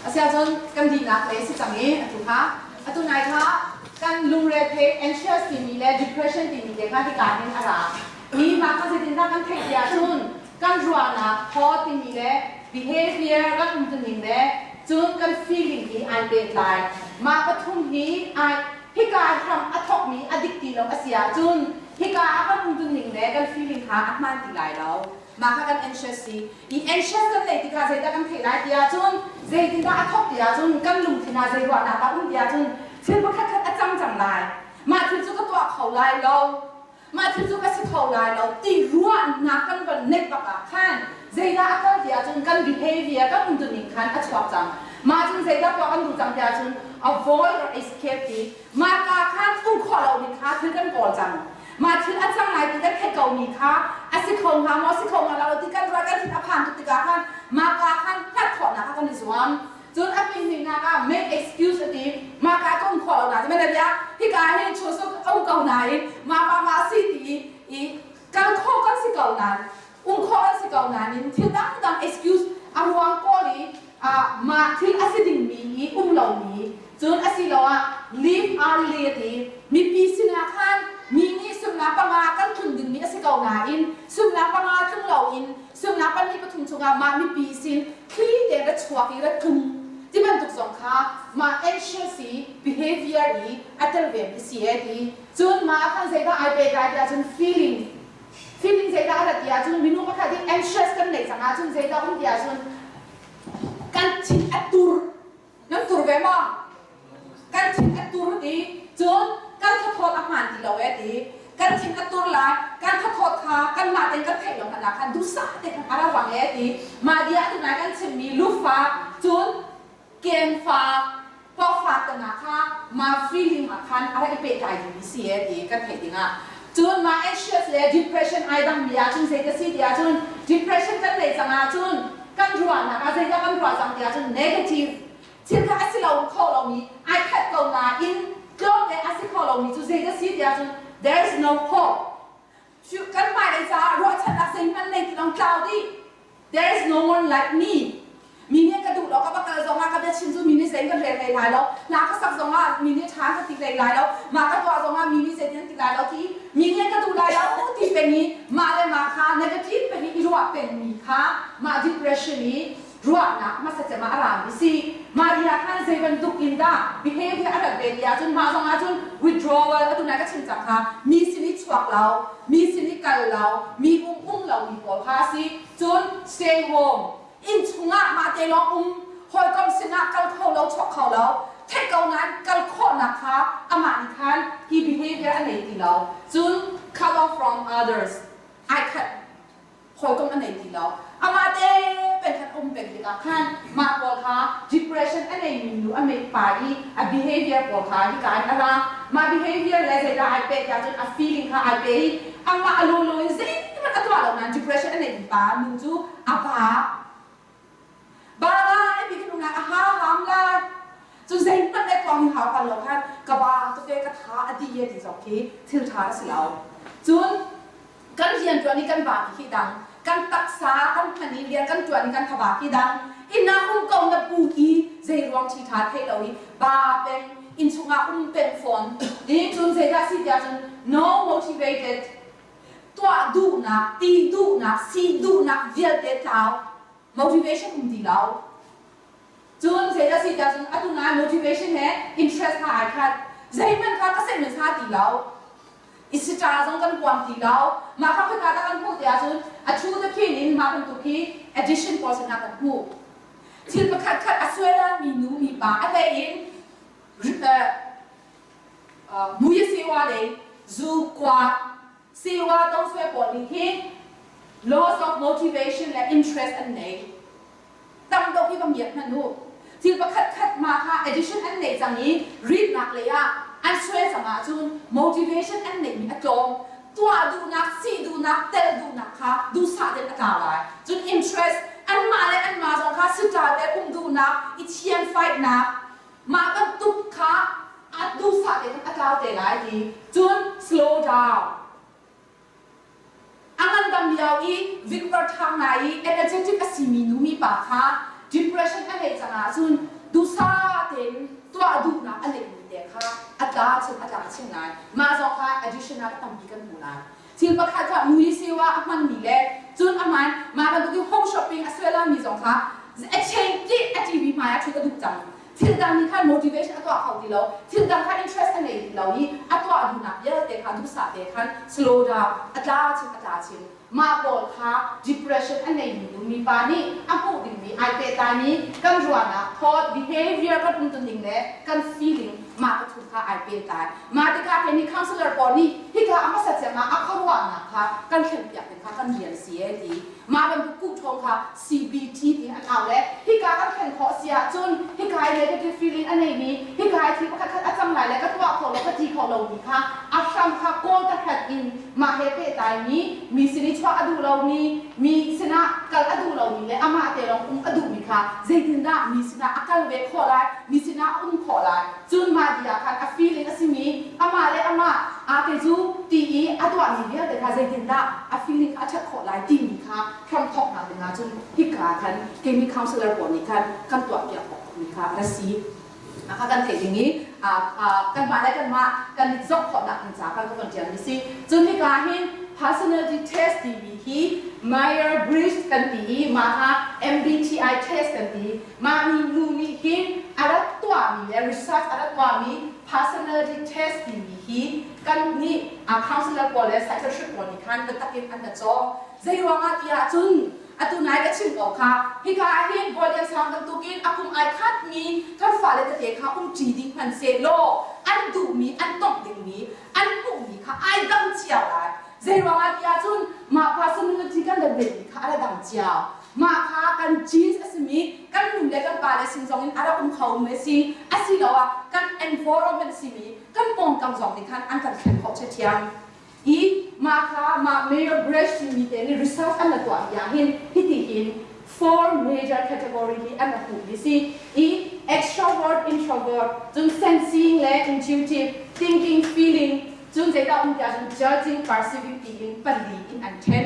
Asiahcun kan dinak lei si cang i atu kha atu nai kha kan lungre thei anxious timi le depression timi te kha hika hin a ra. Hi mah kha zeitindah kan theih ti ahcun kan ruahnak thought timi le behavior kan umtuning le cun kan feeling hi ai pehtlai. Mah pathum hi ai hika hram a thawkmi a dik ti lo a si ahcun hika ah kan umtuning le kan feeling kha a hmaan ti lai lo. Mah kha kan anxious si. I anxious kan neih tikah zeidah kan theih lai ti ahcun zeitindah a thawk ti ahcun kan lungthin ah zei ruahnak dah um ti ahcun thil pakhat khat a cang cang lai. Mah thil cu ka tuah kho lai lo. Mah thil cu ka si kho lai lo ti ruahnak kan von neih bak ah khan zeidah a kal ti ahcun kan behavior kan umtuning khan a chuak cang. Mah cun zeidah tuah kan duh cang ti ahcun avoid or escape ti mah ka khan um khawh lomi kha thil kan kawl cang. Mah thil a cang lai ti kan theih komi kha a si kho hnga maw si kho hnga lo ti kan ruah kan thin a phan tuk tikah khan mah ka khan hlat khawhnak kha kan i zuam. Cun a pihnihnak ah make excuse a ti mah ka ka um khawh lo na ti mana bia hika hin chusuk um ko nain mah mah mah si ti i kal khawh kan si ko nain um khawh an si ko nain thil dangdang excuse a ruang kawl i mah thil a si dingmi i um lomi cun asiloah leave early a ti mipi sinah khan mi nih sumnak panga kan tlun dingmi a si ko nain sumnak panga tlung loin sumnak pahnih pathum chungah mah mipi sin thli te ra chuak i ra tlung ti bantuk zong kha mah anxious i behavior i a tel ve mi si e ti cun mah ah khan zeidah ai pehtlai ti ahcun feeling feeling zeidah a rat ti ahcun minung pakhat i anxious kan neih cang ahcun zeidah um ti ahcun kan thin a tur nan tur ve maw kan thin a tur ti cun kan thathawt a hmaan ti lo e ti kan thin a tur lai kan thathawt kha kanmah tein kan theih lo hmanh ah khan duhsah te khan a ra wang e ti mah dia tu nai kan chimmi lufa cun kemfa pawfa tana kha ma feeling ah khan a ra i pehtlai ding si e ti kan theih dingah cun ma anxious le depression ai dang mi ah cun zei ka si ti ah cun depression kan nei cang ah cun kan ruahnak ah zeidah kan ruah cang ti ah cun negative thil kha a si lo kho lomi ai khat ko nain tlawm le a si kho lomi cu zei ka si ti ah cun there is no hope kan hmailei caah ruahchannak zeihmanh nei ti long tlau dih There is no one like me. Mi nih ka duh lo ka va kal zongah ka biachim cu mi nih zei kan rel hlei lai lo. Hla ka sak zongah mi nih ṭha ka ti hlei lai lo. Mah ka tuah zongah mi nih zeitin an ti lai lo ti mi nih ka duh lai lo ti peng i mah le mah kha negative peng i i ruah pengmi kha mah depression i ruahnak hmasa cem ah a rami si. Mah ri ah khan zei bantuk in dah behavior a rat ve ti ahcun mah zong ahcun withdrawal atu nai ka chim cang kha mi sin i chuak lo, mi sin i kal lo, mi um um lomi pawl kha a si. Cun stay home inn chungah mah te lawng um hawikom sinah kal kho lo chuak kho lo theih ko nain kal khawhnak kha amah nih khan hi behavior a nei ti lo cun cut off from others ai khat hawikom a nei ti lo amah te peng khan um peng tikah khan mah pawl kha depression a neimi nu a mei pa i a behavior pawl kha hika in a ra mah behavior le zeidah ai peh tiah cun a feeling kha ai pe i amah a lawlaw in zeihmanh a tuah lo nain depression a neimi pa nu cu a pa ba lai mi kan a ha ham lai cu zeihmanh le tuang hau hal lo khan ka ba tuk e ka tha a ti e ti zong khi thil tha a si lo cun kan rian tuan i kan ba mi khi dang kan taksa kan hman i rian kan tuan i kan thaba khi dang inn ah um ko na pu i zei ruang thi tha thei lo i ba peng inn chungah um peng fawn ni cun zeidah si tiah cun no motivated tuah duhnak ti duhnak si duhnak vialte tlau motivation um ti lo cun zeidah si tiah cun atu ngai motivation he interest hna ai khat zeihmanh kha ka seh men sa ti lo isita zong kan huam ti lo mah kha khoika dah kan hmuh tiah cun a thu te phin in mah bantuk hi addition pawl sinah kan hmuh thil pakhat khat a sual mi nu mi pa a hlei in mui siwa le zu kwa siwa tong sue pawl nih hi loss of motivation le interest an nei tam deuh hi va miak hmanh u thil pakhat khat ma kha addition an neih cang i ritnak lei ah an suai cang ahcun motivation an neihmi a tlawm tuah duhnak si duhnak tel duhnak kha duhsah tein a tla lai cun interest anmah le anmah zong kha siṭa te um duhnak i thian fight-nak mah bantuk kha a duhsah tein a tlau te lai ti cun slow down A ngandam lio i vigor ṭha ngai i energetic a simi nu mipa kha depression a ngeih cang ahcun Duhsah tein tuah duhnak a neihmi te kha a tla chin a tla chin lai. Mah zong kha addition ah tampi kan hmu lai. Thil pakhat kha mui siwa a hmanmi le cun a hman mah bantuk in home shopping a sualami zong kha a change ti a TV hmai ah ṭhut a duh cang. Thil dang nih khan motivation a tuah kho ti lo. Thil dang kha interest a ngei ti lo i a tuah duhnak vialte kha duhsah te khan slow down a tla chin a tla chin. Mah pawl kha depression a neimi nu mipa nih a hmuh dingmi ai pehtlaimi kan ruahnak, thought, behavior kan umtuning le kan feeling mah pathum kha ai pehtlai. Mah tikah kei nih counselor pawl nih hika a hmasa cem ah a khuaruahnak kha kan thlenpiak ding kha kan rian si ee ti. Mah bantuk kuhṭhawng kha CBT ti an au le hika kan thlen khawh si ahcun hika i negative feeling a neimi hika i thil pakhat khat a cang lai le ka tuah kho lo ka ti kho lomi kha a hram kha kawl ta hrat in mah he pehtlaimi mi sin i chuah a duh lomi mi sinah kal a duh lomi le amah te lawng um a duhmi kha zeitindah mi sinah a kal ve khawh lai mi sinah a um khawh lai cun mah dih ah khan a feeling a simi amah le amah aa kei cu ti i a tuahmi vialte kha zeitindah a feeling kha a ṭhat khawh lai timi kha hramthawknak ding ahcun hika khan keimi counselor pawl nih khan kan tuahpiak awk mi kha a si. Kha kan theih ding i kanmah le kanmah kan i zoh khawhnak ding ca kan kan ṭialmi si. Cun hika hin personality test timi hi Myers-Briggs kan ti i mah kha MBTI test kan ti. Mah mi nu nih hin a rak tuahmi le research a rak tuahmi personality test timi hi kan nih counselor pawl le psychiatrist pawl nih khan biatak in an ka cawk. Zeiruangah ti ahcun atu nai ka chim ko kha hika ah hin Bawi Sang bantukin a kum ai khatmi kan fale tete kha umṭi ding hmanhsehlaw an duhmi an tongh dingmi an hmuhmi kha ai dang cio lai. Zeiruangah ti ahcun mah personality kan rat mi kha a ra dang cio. Mah kha kan genes a simi kan nu le kan pa le sin zong in a rak um kho mi a si asiloah kan environment a simi kan pawngkam zong nih khan an kan thlen khawh ṭhiamṭhiam. I mah kha mah Mayor Bresh timi te nih research an la tuah mi ah hin hiti hin four major category hi an rak hmuh mi si i extrovert introvert cun sensing le intuitive thinking feeling cun zeidah um tiah cun judging perceiving tiin pali in an then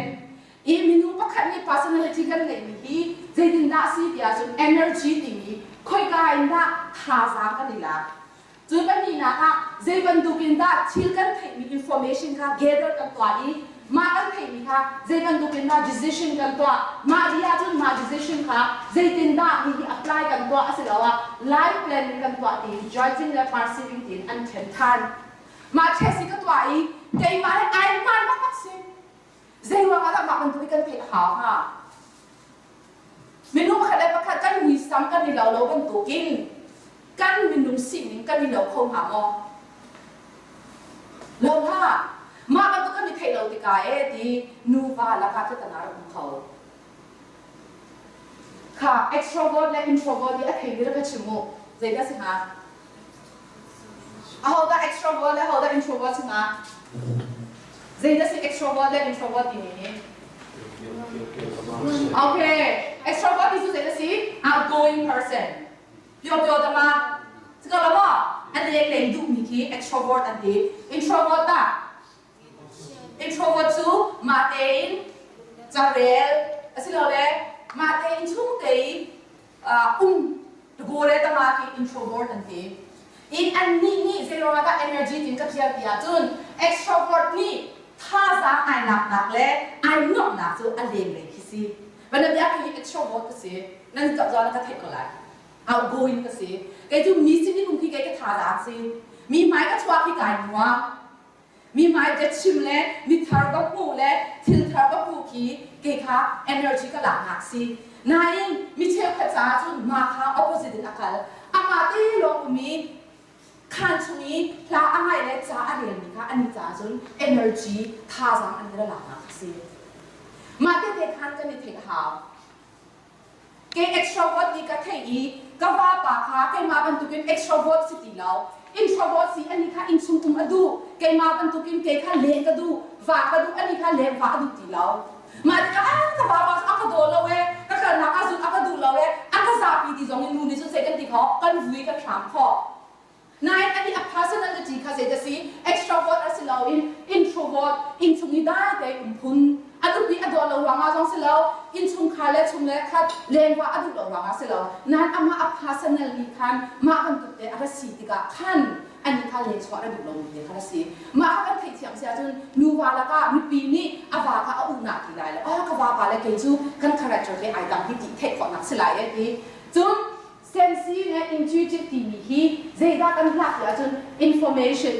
i minung pakhat nih personality kan ngeihmi hi zeitindah si tiah cun energy timi khoika in dah thazaang kan i lak Cun pahnihnak ah zei bantuk in dah thil kan theihmi information kha gather kan tuah i mah kan theihmi kha zei bantuk in dah decision kan tuah mah dih ahcun mah decision kha zeitindah hihi apply kan tuah asiloah life planning kan tuah tiin judging le perceiving tiin an ṭhen ṭhan. Mah test hi ka tuah i keimah he ai hmaan bakbak si. Zei ruangah dah mah bantuk hi kan theih a hau hnga? Minung pakhat le pakhat kan muisam kan i lo lo bantukin kan minung sining kan i lo kho hnga maw? Lo hlah. Mah bantuk kan i theih lo tikah e ti nuva lakah tlatana rak um kho. Kha extrovert le introvert i a theimi rak ka chim u. Zeidah si hnga? Ahodah extrovert le ahodah introvert si hnga? Zeidah si extrovert le introvert timi hi? Okay, extrovert ti cu zeidah si? Outgoing person. Pio pio tama. Sika lo maw? An leng leng duhmi khi extrovert an ti. Introvert ta? Introvert cu mah tein carel asilole mah tein chung te um gore tama khi introvert an ti. In annih nih zeiruangah dah energy tin ka thial ti ahcun extrovert nih thazaang ai laknak le ai nuamhnak cu a leng lei khi si. Van bia khi extrovert ka si. Nan kap zawn ka theih ko lai. Outgoing ka si. Kei cu mi sin in um khi kei ka thazaang si. Mi hmai ka chuak khi kai nuam. Mi hmai biachim le mithar va hmuh le thil thar va hmuh khi kei kha energy ka laknak si. Nain mi cheukhat caah cun mah kha opposite in a kal. Amah te lawng um i khaan chung i hla a ngaih le ca a relmi kha an caah cun energy thazaang an i laknak a si. Mah tete khan kan i theih a hau. Kei extrovert ti ka theih i ka vapa kha keimah bantukin extrovert si ti lo. Introvert si ani kha innchung um a duh. Keimah bantukin kei kha leng ka duh, va ka duh, ani kha leng va a duh ti lo. Mah tikah ah ka vapa cu a ka daw lo ee, ka kalnak ah zun a ka duh lo ee, a ka zapi ti zong in nu nih cun zei kan ti khawh, kan vui kan hram khawh. Nain ani a personality kha zei si extrovert a si lo in introvert innchung i dai tein um phun a nupi a dawt lo ruangah zong si lo innchungkhar Chungkhar le chung le khat lengva a duh lo ruangah si lo. Nain amah a personal nih khan mah bantuk te a ra si tikah khan ani kha len chuah ra duh lomi te kha a si. Mah kha kan theihthiam si ahcun nuva lakah nupi nih a va kha a uhnak ti lai lo. Ah ka vapa le kei cu kan character he ai dang hi ti theih khawhnak si lai e ti. Cun sensi le intuitive timi hi zeidah kan hlak ti ahcun information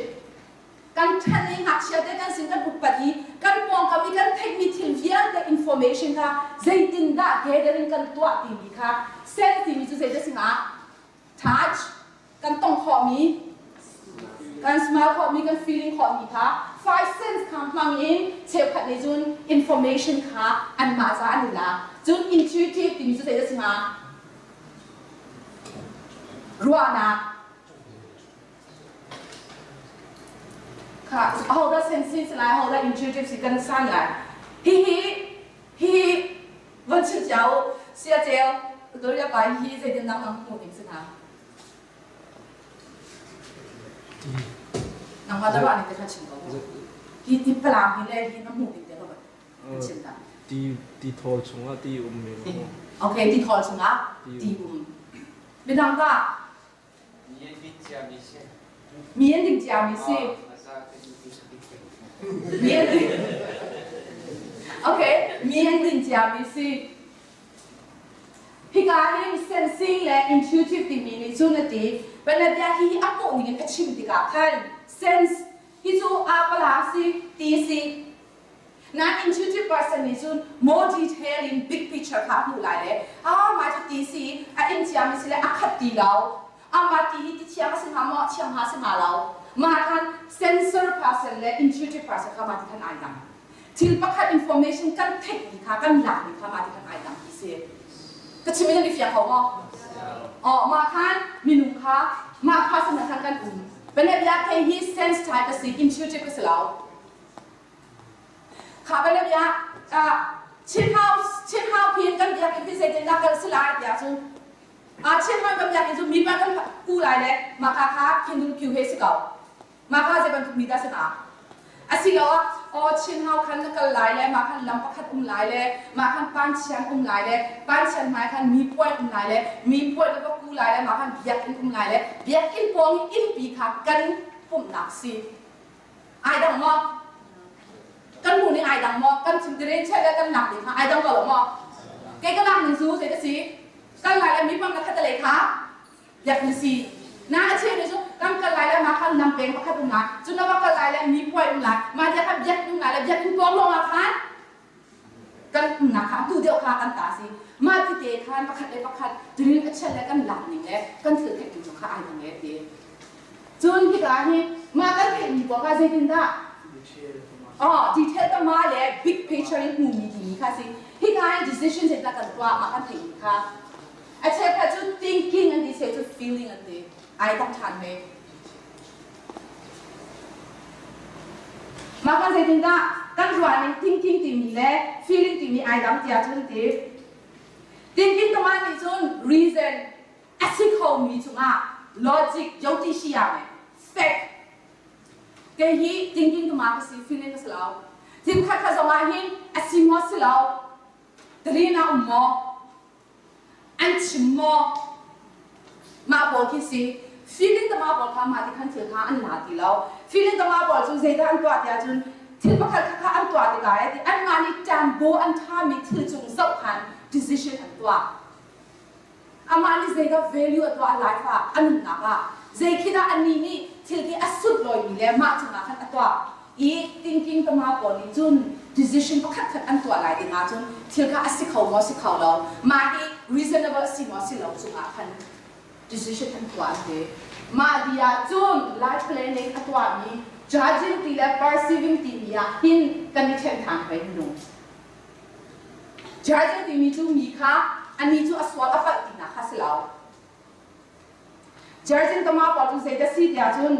kan ṭhan i ngakchia te kan sin kan upat i kan pawngkam i kan theihmi thil vialte information kha zeitindah gathering kan tuah timi kha sense timi cu zeidah si hnga touch kan tong khawhmi kan smell khawhmi kan feeling khawhmi kha five sense kha hmang in cheukhat nih cun information kha anmah ca an i lak cun intuitive timi cu zeidah si hnga ruahnak Kha ahodah sensi si lai, ahodah intuitive si kan san lai. Hihi hihi van chim cia u sia ceu Gloria pa hi zeitin nang nang hmuh ning si hna. Nangmah dah ruah ning te kha chim ko. Hi ti palang hi le hi na hmuh ning te kha van chim ta. Ti ti thawl chungah ti um mi. Okay, ti thawl chungah ti um. Midang ta Mi an din ciami si. Mi an ding ciami si. Mi an ding. Okay, mi an din ciami si. Hika hin sensing le intuitive timi nih cun a ti. Panabia hi a hmuh ning in a chim tikah khan sense hi cu a pala si ti si Na intuitive person nih cun more detail in big picture kha a hmuh lai le ah mah cu ti si a in ciami si le a khat ti lo amah ti hi ti thiang a si hnga maw thiang hnga si hnga lo mah khan sensor person le intuitive person kha mah ti khan ai dang thil pakhat information kan theih mi kha kan lak mi kha mah ti khan ai dang ti si ka chim in i fiang kho maw oh mah khan minung kha mah person khan kan um Benebia thei hi sense type a si intuitive a si lo Kha bantuk ah Chin House Chin House phin kan biakinn hi zeitindah kal si lai tiah cun Chin House kan biakinn cu mi pa kan ku lai le mah kha kha Kingdom Q he si ko. Mah kha zei bantuk mi dah si hnga? Asiloah aw Chin House khan na kal lai le mah khan lam pakhat um lai le mah khan panchian um lai le panchian hmai khan mi puai um lai le mi puai na va ku lai le mah khan biakinn um lai le biakinn pawng i innpi kha kan pumhnak si. Ai dang maw? Kan hmuh ning ai dang maw? Kan chim tire che le kan nak ding kha ai dang ko lo maw? Kei ka nak ning cu zei ka si? Kan lai le mi pang ka khat le kha yak ni si. Na a che ni cu kan kal lai le ma khan nam peng pakhat um lai. Cu na va kal lai le mi puai um lai. Ma dia kha biak um lai le biak in pawng lawng ah khan kan umnak kha tu deuh kha kan ta si. Mah ti te khan pakhat le pakhat dream a chel le kan lak ning le kan thil theih ning cu kha ai dang e ti. Cun hika hi mah kan theihmi pawl kha zeitindah Oh, detail tama le big picture in hmumi timi kha si. Hika hi decision zeitindah kan tuah mah kan theihmi kha. A cheukhat cu thinking an ti, cheu cu feeling an ti. Ai tak ṭhan ve. Mah kan zeitindah kan ruahning thinking timi le feeling timi ai dang tiah cun ti. Thinking tama nih cun reason a si khomi cungah logic jotishia me fact kei hi thinking tama ka si feeling ka si lo thil khat kha zong ah hin a si maw si lo Trina um maw an chim maw mah pawl khi si feeling tama pawl kha mah ti khan thil kha an la ti lo feeling tama pawl cu zeidah an tuah tiah cun thil pakhat kha kha an tuah tikah eh ti anmah nih ṭanbo an ṭhami thil cung zoh khan decision an tuah Amah nih zeidah value a tuah a life ah a nunnak ah zei khi dah anih nih thil khi a sutlawimi le mah cungah khan a tuah i thinking tama pawl nih cun decision pakhat khat an tuah lai ding ahcun thil kha a si kho maw si kho lo mah hi reasonable si maw si lo cungah khan decision an tuah an ti mah di ah cun life planning a tuahmi judging ti le perceiving timi ah hin kan i ṭhen ṭhan hoi minung Judging timi cu mi kha anih cu a sual a palh tinak kha si lo. Judging tama pawl cu zeidah si tiah cun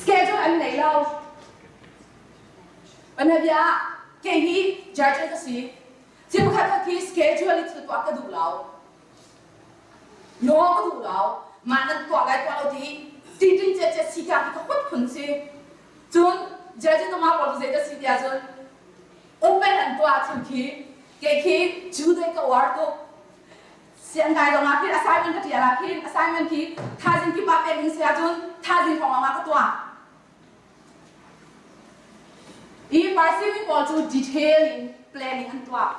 schedule an nei lo. Panabia kei hi judging ka si. Thil pakhat khat khi schedule i thil tuah ka duh lo. Law ka duh lo. Mah nan tuah lai tuah lo ti ti tin che che si ka ki ka hot phun si. Cun judging tama pawl cu zeidah si tiah cun Open an tuah thil khi kei khi Jude ka uar tuk. Siang kai zong ah khin assignment ka ṭial ah khin assignment khi thazing kip ah pek ding si ahcun thazing hrawng ah ka tuah. I perceiving pawl cu detail in planning an tuah.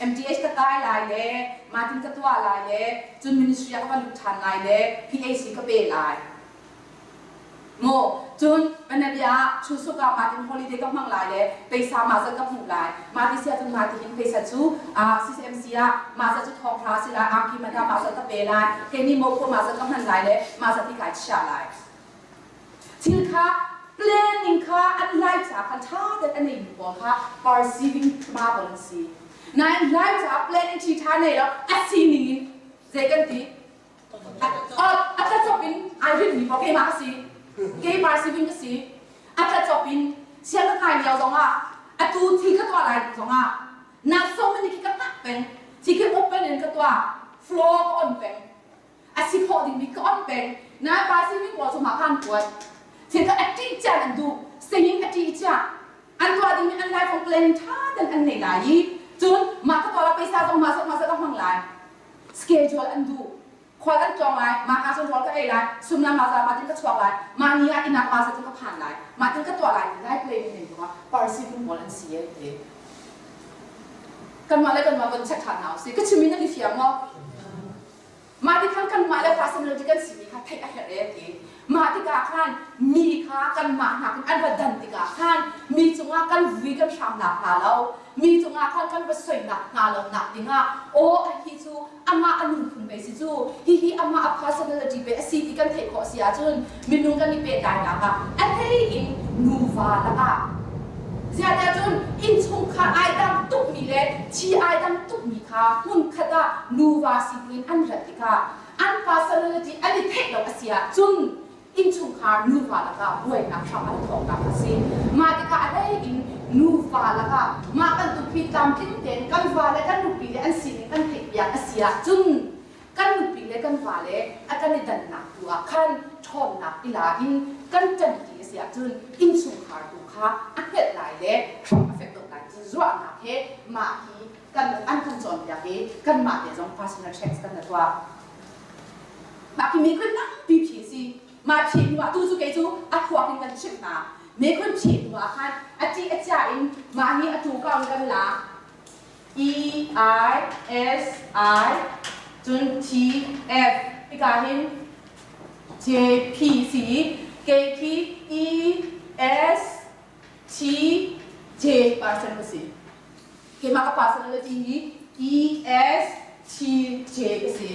MTH ka kai lai le Martin ka tuah lai le cun ministry ah ka va lut ṭhan lai le PhD ka pe lai. Maw cun panabia ah chusuk ah Martin holiday ka hmang lai le peisa mah zat ka hmuh lai. Mah ti si ahcun mah ti hin peisa cu CCMC ah mah zat cu thawngṭha si lai, angki man ah mah zat ka pe lai, kei nih mawphaw mah zat ka hman lai le mah zat hi kai chiah lai. Thil kha planning kha an lai ca kha ṭha tein a neimi pawl kha perceiving ma pawl an si. Nain lai ca planning ṭhi ṭha nei lo a sining in zei kan ti a tlacop in ai rinmi pawl keimah ka si kei perceiving ka si a tlacop in siang ka kai lio zongah atu thil ka tuah lai zongah na so mani khi ka hngak peng thi khi open in ka tuah floor ka on peng A si khawh dingmi ka on peng. Na pa simi pawl cu mah kha an kuat. Thil kha a ṭih cia an duh. Singing a ṭih cia. An tuah dingmi an life plan ṭha ten an nei lai i cun mah ka tuah la paisa zong mah zong mah zong ka hmang lai. Schedule an duh. Khual an tlawng lai, mah ka cun rawl ka ei lai, sumna mah za mah tin ka chuak lai, mah ni ah inn ah mah za tin ka phan lai, mah tin ka tuah lai lai planning nei ruangah perceiving pawl an si e ti. Kanmah le kanmah von check ṭhan hna usih. Ka chimmi nan i fiang maw? Mah ti khan kanmah le personality kan simi kha theih a herh e ti. Mah tikah khan mi kha kanmah nakin an va dan tikah khan mi cungah kan vui kan hram nak hnga lo, mi cungah khan kan va soinak hnga lo nak dingah aw a hi cu amah a nunphung pe si cu hihi amah a personality pe a si ti kan theih khawh si ahcun minung kan i pehtlainak ah a hlei in nuva lakah ziah cun innchungkhar ai dang tukmi le thi ai dang tukmi kha hmunkhat ah nuva sining in an rat tikah an personality an i theih lo a si ahcun innchungkhar nuva lakah buainak hram an thawknak a si. Mah tikah a hlei in nuva lakah mah bantuk hi tlamtling tein kan va le kan nupi le an sining kan theihpiak a si ahcun kan nupi le kan vale a kan i dannak tu ah khan ṭhawnnak i la in kan ṭanti a si ahcun innchungkhar tu kha a hngelh lai le hram a fek deuh lai ti ruahnak he mah hi kan an kan cawnpiak i kanmah te zong personal checks kan na tuah. Mah khi mikhun tampi phi si. Mah phi hnu ah tu cu kei cu a thluak in kan chimh hna. Mikhun phi hnu ah khan a ṭih a cia in mah hi a tu kaung kan la E I S I cun T F hika hin J P C K P E S T J person ka si. Keimah ka personality hi E S T J ka si.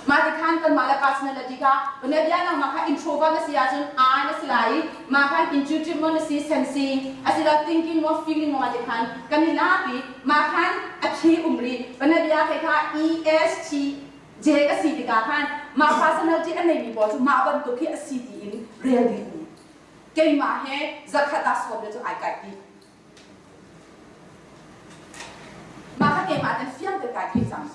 Mah ti khan kanmah le personality kha bia nangmah kha introvert na si ahcun I na si lai i mah khan intuitive maw na si sensing asilo thinking maw feeling maw mah ti khan kan i lak i mah khan a phi um rih bia kei kha E S T J ka si tikah khan mah personality a neimi pawl cu mah bantuk hi a si tiin rel ding keimah he zakhat ah sawm le cu ai kai ti Mah kha keimah ten fiang tein kai theih cang.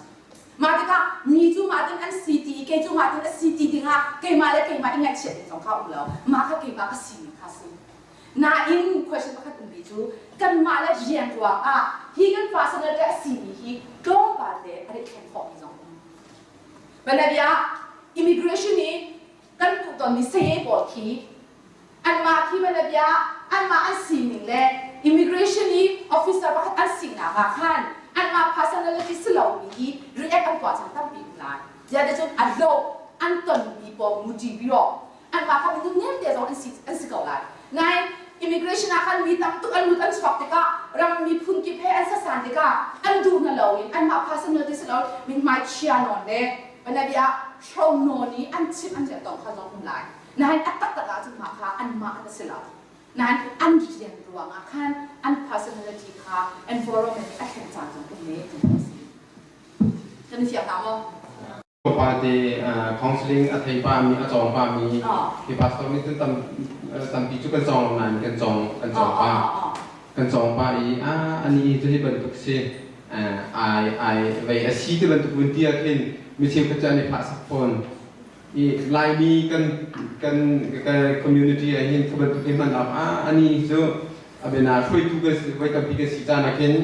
Mah tikah mi cu mah tin an si ti i kei cu mah tin a si ti dingah keimah le keimah i ngaihchiat ding zong kha um lo. Mah kha keimah ka sining kha si. Nain question pakhat ummi cu kanmah le rian ruangah hi kan personality a simi hi tlawmpal te an i thleng khawhmi zong um. Banabia immigration i kan hmuh tonmi saya pawl khi Anmah khi banabia anmah an sining le immigration i officer pakhat an sinak ah khan anmah personality si lomi hi react an tuah caan tampi um lai. Ziah cun a hlawh an tonmi pawl muṭi biro anmah kha minung nemte zong an si ko lai. Nain immigration ah khan mi tam tuk an lut an chuak tikah ram miphun kip he an sasan tikah an duh na loin anmah personality si lo mithmai chia nawn le banabia hro nawn i an chim an rian tong kha zong um lai. Nain a taktak ahcun mah kha anmah an si lo. Nain an rian ruangah khan an personality kha environment nih a thlen caan zong um ne ti a si. Kan i fiang hna maw? Pa te counseling a thei pa mi a cawng pa mi hi pastor nih cun tam tampi cu kan cawng lo nain kan cawng kan cawng pa kan cawng pa i a ani cu hi bantuk si ai ai vei a si ti bantuk vun ti ah khin mi cheukhat cu an i phah sak fawn i Laimi kan kan kan community ah hin kha bantuk hi hman awk ah ani cu Abena hruaitu kan si voi tampi kan si caan ah khin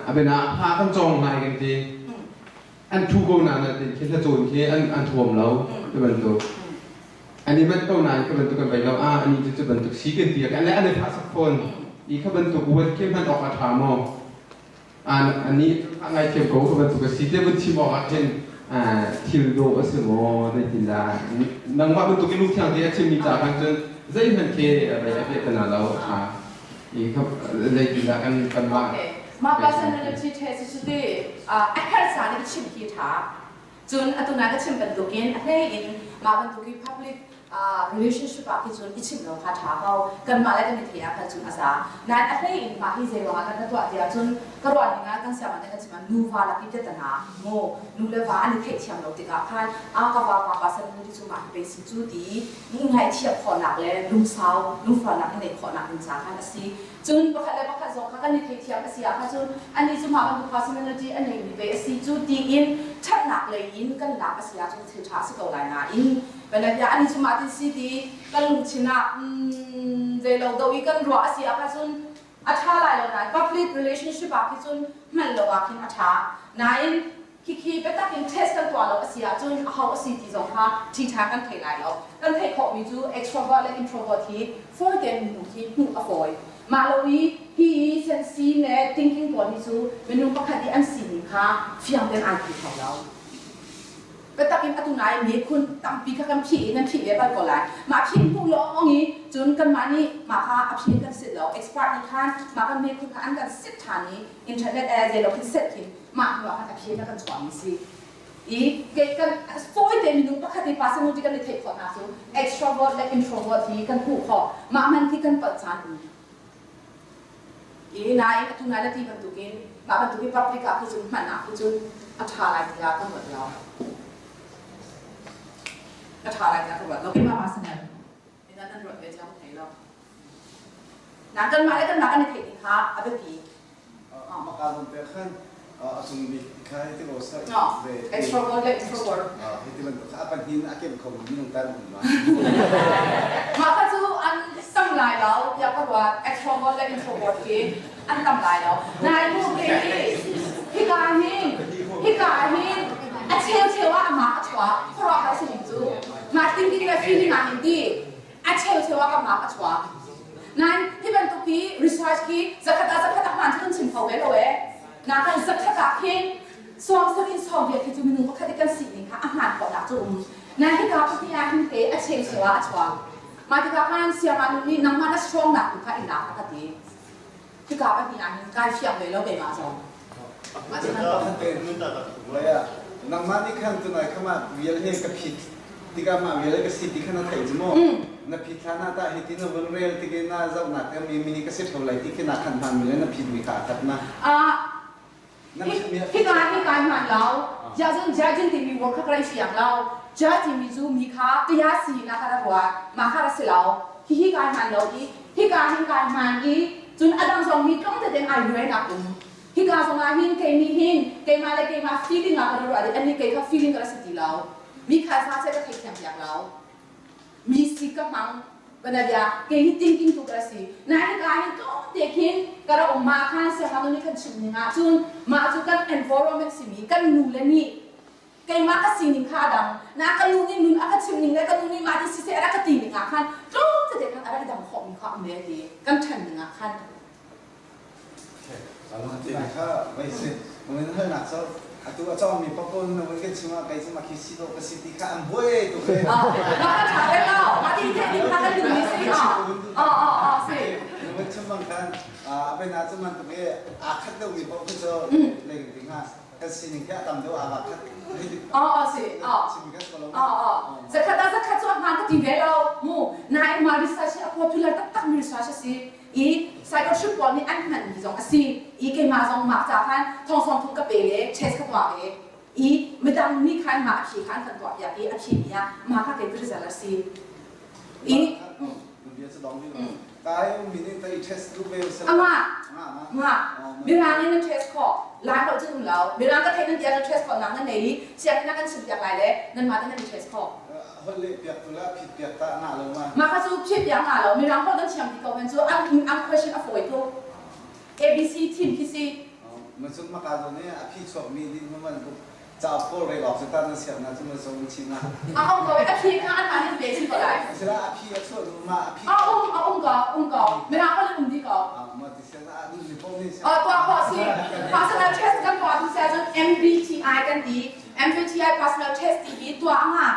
abena hla kan cawng hna kan ti. An thu ko na na tin khi hla cawn khi an an thuam lo ti bantuk. An i manh ko nain kha bantuk kan bei lo. Ah ani cu cu bantuk si kan ti an le an i phah sak fawn. I kha bantuk uat khi hman awk a ṭha maw? Anih a ngaithiam ko ka bantuk a si te vun chim awk ah khin thil dawh a si maw zeitindah nangmah bantuk in lungthiang te a chimmi ca khan cun zeihmanh khi rei a piah na lo a ṭha i zeitindah kan kanmah Okay. Mah personality test cu ti a herh caan i chim khi ṭha. Cun atu na ka chim bantukin a hlei in mah bantuk i public relationship ah khi cun i chimh lo kha ṭha ko. Kanmah le kan i theih ah khan cun a za. Nain a hlei in mah hi zei ruangah kan ka tuah tiah cun ka ruah ning ah kan sianginn ah kan chim ah nuva lak i tetana maw nu le va an i theihthiam lo tikah khan a ka va pa pa san nu ti cu mah hi pei si cu ti ngaihthiam khawhnak le lungsau lungfahnak i neih khawhnak ding ca khan a si. Cun pakhat le pakhat zong kha kan i theithiam a si ah kha cun anih cu mah bantuk personality a neimi pei a si cu tiin ṭhatnak lei in kan lak a si ahcun thil ṭha a si ko lai nain banabia anih cu mah tin si ti kan lungthin ah zeilo do i kan ruah a si ah kha cun a ṭha lai lo nain public relationship ah khi cun hman lo ah khin a ṭha nain Khikhi biatak in test kan tuah lo a si ahcun aho a si ti zong kha ṭhiṭha kan thei lai lo. Kan theih khawhmi cu extrovert le introvert hi fawi tein minung hi hmuh a fawi. Mah lo i hi sensi le thinking pawl hi cu minung pakhat i an sining kha fiang tein ai thei kho lo. Biatak in atu nai miphun tampi kha kan phih i nan phih ve bal ko lai. Mah phih hmuh lawng i cun kanmah nih mah kha a phi kan sit lo. Expert nih khan mah kan miphun kha an kan sit ṭhan i internet eh zeilo khin set khin mah hnu ah khan a phi na kan chuahmi si i kei kan fawi te minung pakhat i personality kan i theih khawh hna cu extrovert le introvert hi kan hmuh khawh mah man khi kan palh caan um i nain atu nai na ti bantukin mah bantukin public ah khi cun hman ah khi cun a ṭha lai tiah kan ruat lo a ṭha lai tiah ka ruat lo keimah personal in nan ruat ve tiah ka thei lo na kanmah le kanmah kan i theih ding kha a biapi Maka pe khan a cung bik kha hiti ko sa ve extrovert le introvert hiti bantuk kha a pahnih a kemh kho mi minung tan um ma mah kha cu an tam lai lo tiah ka ruat extrovert le introvert hi an tam lai lo nai mu ke hi hika hi hika hi a cheu cheu ah amah a chuak khuaruah har si cu mah thinking le feeling ah hin ti a cheu cheu ah kamah a chuak nain hi bantuk hi research khi zakhat ah zakhat ah hmaan cu kan chim kho ve lo e na kan zakhat ah khin sawm sar in sawm vial khi cu minung pakhat i kan sining kha a hmaan khawhnak cu um na hika pahnih ah hin te a cheu cheu ah a chuak mah tikah khan siangah nu nih nangmah na strong nak tu kha in lak ka ti hika pahnih ah hin kai fiang ve lo keimah zong Nangmah nih khan tunai kha mah vial he ka phit tikah mah vial ka si ti kha na theih cu maw? Na phit hlan ah tah hiti na vun rel tik i na zohnak te mi mi hi ka si ṭheo lai ti khi na khan hmaan mi le na phit mi kha a khat ma? Hika hi kai hmaan lo. Jajin jajin timi word kha ka rai fiang lo. Ja timi cu mi kha kaya si na kha ra ruat. Mah kha ra si lo. Hihi kai hmaan lo i hika hin kai hmaan i cun a dang zong hi tlawm tete ai luainak um. Hika zong ah hin kei nih hin keimah le keimah feeling ah ka ruah i ani kei kha feeling ka ra si ti lo. Mi kha sa che ka theithiam piak lo. Mi si ka hmang banabia kei hi thinking tu ka si. Na hika hin tlawm te khin ka ra um ma khan siangngaknu nih kan chim ning ah cun mah cu kan environment simi kan nu le nih keimah ka sining kha a dang na ka nu nih nun a ka chim ning le ka nu nih mah ti siseh a rak ka ti ning ah khan tlawm tete khan a rak i dang khawh mi kha um ve ti kan ṭhan ning ah khan Kha vai si mun halnak cu atu a cawngmi papaw na mun kan chim ah kei cu makhi si dawh ka si ti kha an buai tuk e. Ah, na ka ṭha ve lo. Ma ti the ding kha kan duh mi si. Ah, ah, ah, si. Na mun chim bang khan a bena cu man tuk e aa khat deuh mi paoh khi cu lei ding ha kan sining khi a tam deuh aa khat. Ah, ah, si. Ah. Ah, ah. Zakhat ah zakhat cu a hmaan ka ti ve lo. Mu, nain ma research hi a popular taktak mi research a si. I psychiatrist pawl nih an hmanmi zong a si. I keimah zong mah ca khan thongsong thum ka pe le test ka tuah ve. I midang nih khan mah a phi kha an kan tuah piak i a phi mi ah mah kha kei result a si. I Amah ngah mirang in nan test khawh lai holh cun um lo mirang ka theih nan tiah nan test khawh nak nan nei i sianginn ah kan chim piak lai le nanmah te nan i test khawh. Holh leh piak tu la phit piak ta ngah lo ma. Mah kha cu phit piak ngah lo. Mirang holh kan thiam ti ko hen cu an an question a fawi tuk. ABC thim khi si. Macun maka zawn i a phi chuak mi din man cauk pawl rel awk cu ta na siak na cu ma zo chin na. A um ko a phi kha an mah nih pe si ko lai. Sila a phi a chuah nu ma a phi. A um a um ko um ko. Mirang holh in um di ko. Ma ti sian a duh mi paoh nih. A tuah khawh si. Personal test kan tuah tu sia cun MBTI kan ti. MBTI personal test ti hi tuah anga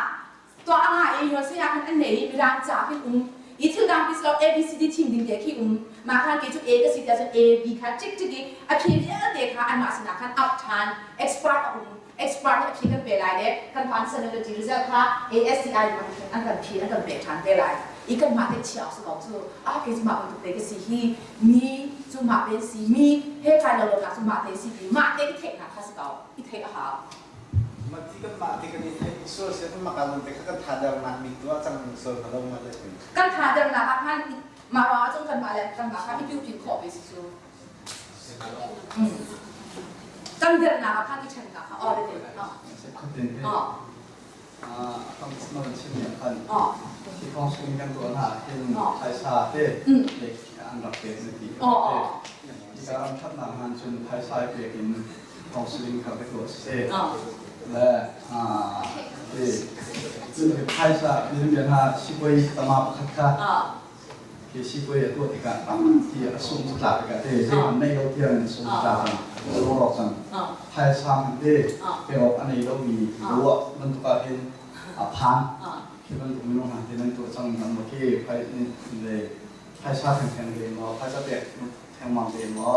tuah anga i yon saya khan an nei mirang ca khin um i thil dang pis lo ABCD thim ding te khi um ma khan ke chu A ka si tia cun A B kha tik tik i a phi vialte kha anmah sinah khan up than expert a um expert nih a phi kan pe lai le kan personality result kha ASCI an kan phi an kan pek than te lai i kan mah te chia su ko cu a ke chu mah bantuk te ka si hi mi cu mah te si mi he kai lo lo nak cu mah te si ti mah te i theih nak kha si ko i theih a hau Mati kan mah ti kan i theih sual se kan maka te kha kan thadernak bik tu ah cang sual hna lo ma le kan thadernak ah khan mah ruang ah cun kan mah le kan mah kha i piu khawh ve si cu kan dernak ah khan i ṭhennak kha aw te Akam chim mi khan hi counseling kan tuah hna hin phaisa te an rak pek na ti ka ram thatnak han cun phaisa pek in counseling kha ka tuah si le cun phaisa min ha sikoi tama pakhat kha Khi sipuai a tuah tikah ti a sung tlak tikah te zeihmanh nei lo tiang in sung tlak cang rawk cang phaisa hmanh te pek awk a nei lomi ruah bantuk ah hin a phan khi bantuk minung hna hi nan tuah cang nan maw khi phaisa thengtheng ve maw phaisa pek thengmang ve maw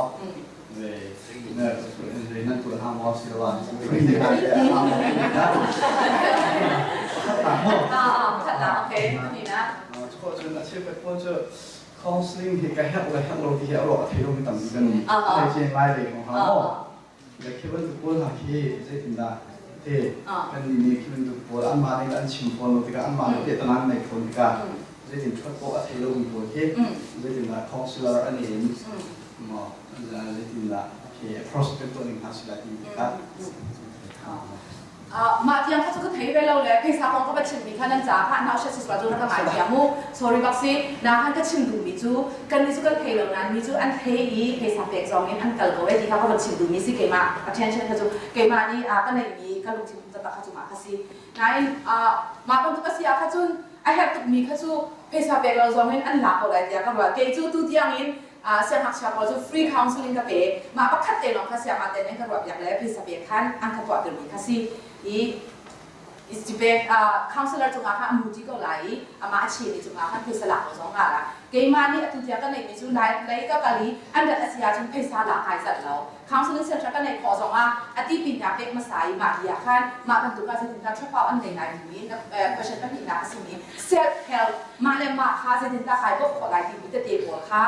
ve nan tuah hna maw siloah free te Cun a cheukhat pawl cu counseling hi ka herh le herh lo ti hi a ruah a thei lomi tampi kan um. Thei ciang lai le kong ha maw? Le khi bantuk pawl hna khi zeitindah te kan nih nih khi bantuk pawl anmah nih an chim fawn lo tikah anmah nih piahtana an neih fawn tikah zeitin ṭhuat awk a thei lomi pawl khi zeitindah counselor an in maw zeitindah khi approach kan tuah ning hna si lai timi kha Mah tiang kha cu ka thei ve lo le phaisa kong ka va chimmi kha nan caah kha nau hriat sual cu na ka ngaithiam mu. Sorry bak si. Na khan ka chim duhmi cu kan nih cu kan thei lo nain mi cu an thei i phaisa pek zong in an kal ko e ti kha ka van chim duhmi si keimah attention kha cu keimah nih ka neihmi ka lungthin taktak kha cu mah kha si. Nain mah bantuk a si ah kha cun a herh tukmi kha cu phaisa pek lo zong in an lak ko lai tiah ka ruah. Kei cu tu tiang in siangngakchia pawl cu free counseling ka pe mah pakhat te lawng kha siangah ten in ka ruah piak le phaisa pek khan an ka tuah termi kha si i pek counselor cungah khan a muti ko lai i amah a chimi cungah khan phaisa lak ko zong nga la keimah nih atu tiang ka neihmi cu lai lei ka kal i an rat a si ahcun phaisa lak kai zat lo counseling center ka neih khawh zongah a ti pin ah pek hmasa i mah hi ah khan mah bantuk ah zeitin dah ṭhapau an nei lai timi question pahnihnak a simi self help mah le mah kha zeitindah kai bawmh khawh lai timi tete pawl kha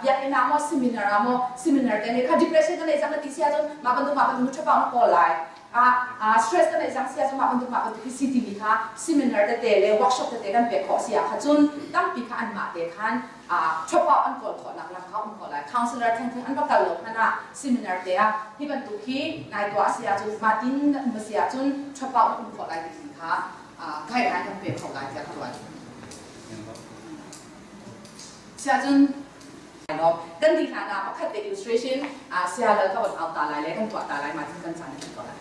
biakinn ah maw seminar ah maw seminar te nih kha depression ka nei cang na ti si ahcun mah bantuk mah bantuk ṭhapau na kawl lai stress ka neih cang si ahcun mah bantuk mah bantuk hi si timi kha seminar tete le workshop tete kan pek khawh si ah kha cun tampi kha anmah te khan ṭhapau an kawl khawhnak lam kha um khawh lai counselor thengtheng an va kal lo hmanh ah seminar te ah hi bantuk hi nai tuah a si ahcun mah tin na um a si ahcun ṭhapau na um khawh lai timi kha guideline kan pek khawh lai tiah ka ruat. Siahcun kan di hlan ah pakhat te illustration sia lal ka van au ta lai le kan tuah ta lai ma tin kan caan kan tuah lai.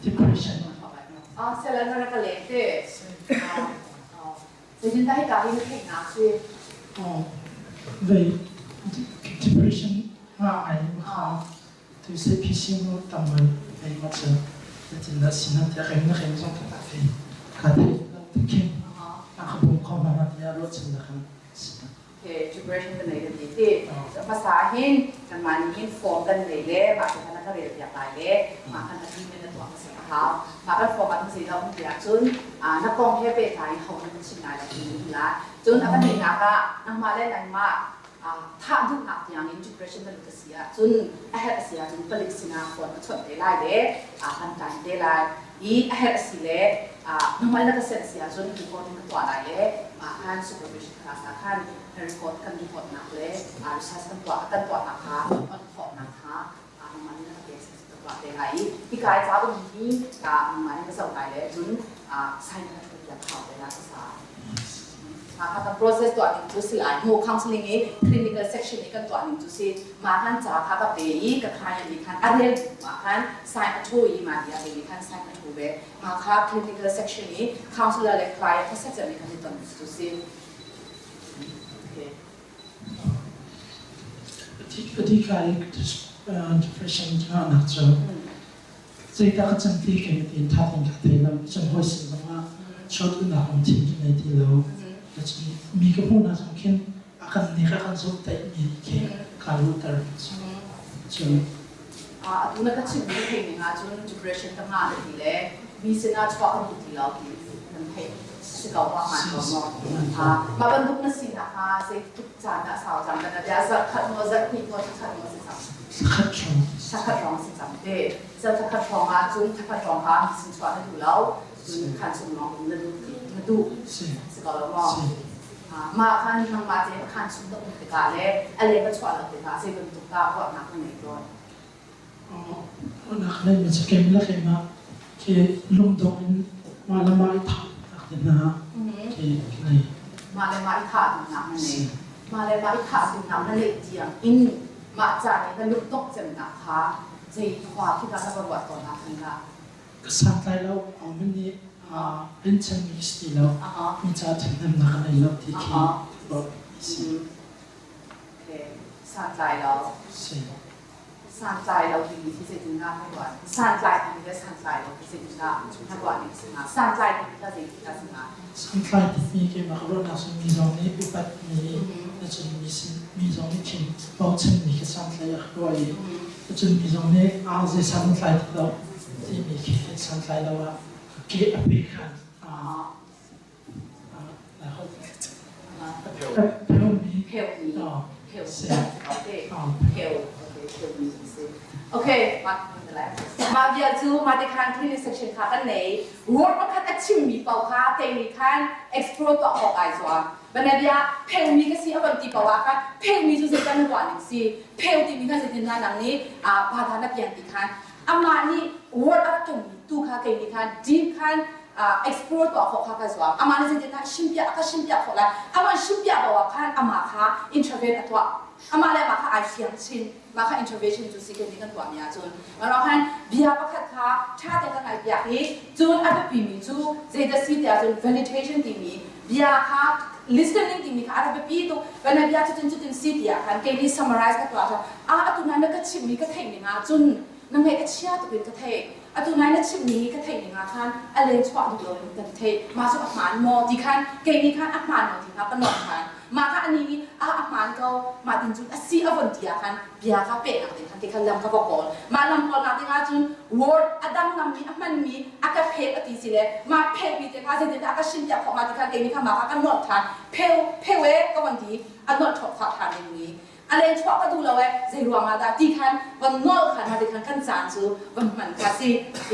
Depression. Ah, sela na ka leng te. Zeitin dah hika hi na theihnak si? Oh, vei depression nga ai ma Tu CPC nu tam ngai ei ma cu zeitindah si na tiah rem na rem zong ka ta thei ka thei lo ti khin a ka bawm kho hna tiah ruahchannak in si. Okay, depression kan nei kan ti ti. Hmasa hin kanmah nih hin form kan nei le mah te khan ka rel piak lai le mah khan agreement na tuah hmasa a hau. Mah kan form ah zeidah um ti ahcun na kong he pehtlai in ho nan chim lai lo ti um lai. Cun a pahnihnak ah nangmah le nangmah thah duhnak tiang in depression na lut a si ahcun a herh a si ahcun palik sinah phone ka chawnh te lai le kan tlai te lai i a herh a si le nangmah na ka sent si ahcun record in ka tuah lai le mah khan supervision class ah khan record kan report nak le research kan tuah kan tuahnak kha on khawhnak kha nangmah nih na ka pek ka tuah te lai i hika i ca um hi ka nangmah nih ka zoh lai le cun sign ka thut piak hau te lai sa. Mah kan process tuah ning cu si lai hnu counseling i clinical section i kan tuah ning cu si. Mah kan ca kha ka pe i ka client nih khan a rel mah khan sign a thu i mah dia nih khan sign a thu ve. Mah kha clinical section i counselor le client kha set nih kan i ton cu si. Okay. Adika i depression nak cu zeidah ka can ti kai ti tha tein ka thei lo. Cun hawi sin zongah short unak lungthin ka ngei ti lo. Cun mi ka hmuh hna zong khin a kan nek a kan zawmtaih mi khi kaa ruahter. Cun Atu na ka chimmi ka theih ning ahcun depression ka ngah na ti le mi sinah chuah ka duh ti lo ti kan theih si ko ma hmaan ko maw? Mah bantuk na sinak kha zeitluk caan dah sau cang kan bia zarh khat maw zarh hnih maw thla khat maw si cang? Thla khat hrawng. Thla khat hrawng si cang te. Zarh thla khat hrawng ah cun thla khat hrawng kha mi sin chuah na duh lo. Cun khan chung lawng um na duh na duh. Si ko lo maw? Mah khan nangmah te khan chung na um tikah le a leng ka chuah lo tikah zei bantuk dah ruahnak na ngei tawn? Ruahnak nei mi cu keimah le keimah khi lungdong in mah le mah i thah nak te hna khi ka ngei. Mah le mah i thah duhnak na nei. Mah le mah i thah duhnak na neih tiang in mah ca nih na lungdongh cemnak kha zei khua khi dah na va ruah tawn ah khan dah? Ka santlai lo, min nih rinchanh mi si ti lo, mi ca ṭhathnemnak ka nei lo ti khi ruah si. Okay. Santlai lo. Si. Santlai lo timi khi zeitindah na ruah? Santlai timi le santlai lo khi zeitindah na ruah ning si hnga? Santlai timi kha zeitindah si hnga? Santlai timi keimah ka ruahnak cu mi zong nih upat mi, na cun mi sin mi zong nih khin bochan mi khi santlai ah ka ruah i, cun mi zong nih aa zei san na tlai ti lo timi khi santlai lo ah ke a pe khan Pheumi. Okay, mah bia cu mah te khan clinic section kha kan nei. Word pakhat a chimmi paoh kha keimi khan explore tuah awk ai zuam. Banabia pheumi ka si a van ti paoh ah khan pheumi cu zeitan na ruah ning si. Pheu timi kha zeitin na nang nih pa tha na pian ti khan amah nih word a rak kenmi tu kha keimi khan deep khan explore tuah khawh kha ka zuam. Amah nih zeitindah shimpiah a ka shimpiah khawh lai. Amah shimpiah bo ah khan amah kha introvert a tuah. Amah le amah kha ai fiang chin. Mah kha introversion cu si kan nih kan tuahmi ahcun. Mah khan bia pakhat kha ṭha te ka ngaihpiak i cun a biapimi cu zeidah si tiah cun validation timi bia kha listening timi kha a biapi tuk. Kana bia cutin cutin si tiah khan kei nih summarize ka tuah ah atu na na ka chimhmi ka theih ning ah cun na ngaih a chia tuk in ka theih. Atu nai na chimhmi hi ka theih ning ah khan a len chuah duh lo in kan theih. Mah cu a hmaan maw ti khan kei nih khan a hmaan maw ti kha ka nawk khan. Mah kha anih nih a a hmaan ko mah tin cun a si a von ti ah khan bia kha pehnak ding khan ti khan lam ka va kawl. Mah lam kawlnak ding ah cun word a danglammi a hmanmi a ka phek a ti si le mah phekmi te kha zeitindah a ka hrimpiak khawh hnga ti khan kei nih khan mah kha ka nawk ṭhan. Pheu pheu e ka von ti a nawlh ṭhawk khawh ṭhan dingmi a len chuah ka duh lo e zei ruang ah dah ti khan van nawl khan ha ti khan kan caan cu van hman kha si.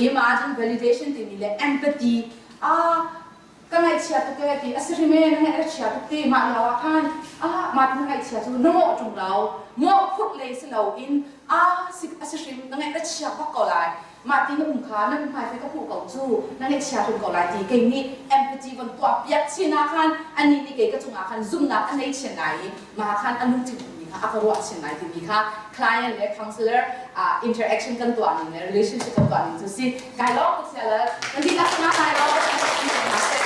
Imagine validation timi le empathy a ka ngaihchia tuk e ti a si hrim e na ngaih a chia tuk ti mah lio ah khan ah mah ti na ngaihchia cu na mawh ṭung lo mawh phurh lei si lo in a si a si hrim na ngaih a chia bak ko lai mah ti na um kha na hmai ka hmuh ko cu na ngaihchia hrim ko lai ti kei nih empathy von tuah piak chin ah khan anih nih kei ka cungah khan zumhnak a nei chin lai i mah khan a lungthin ummi kha a ka ruah chin lai timi kha client le counselor interaction kan tuah ning le relationship kan tuah ning cu si. Kai lawm tuk sia le nan dihlak cungah kai lawm.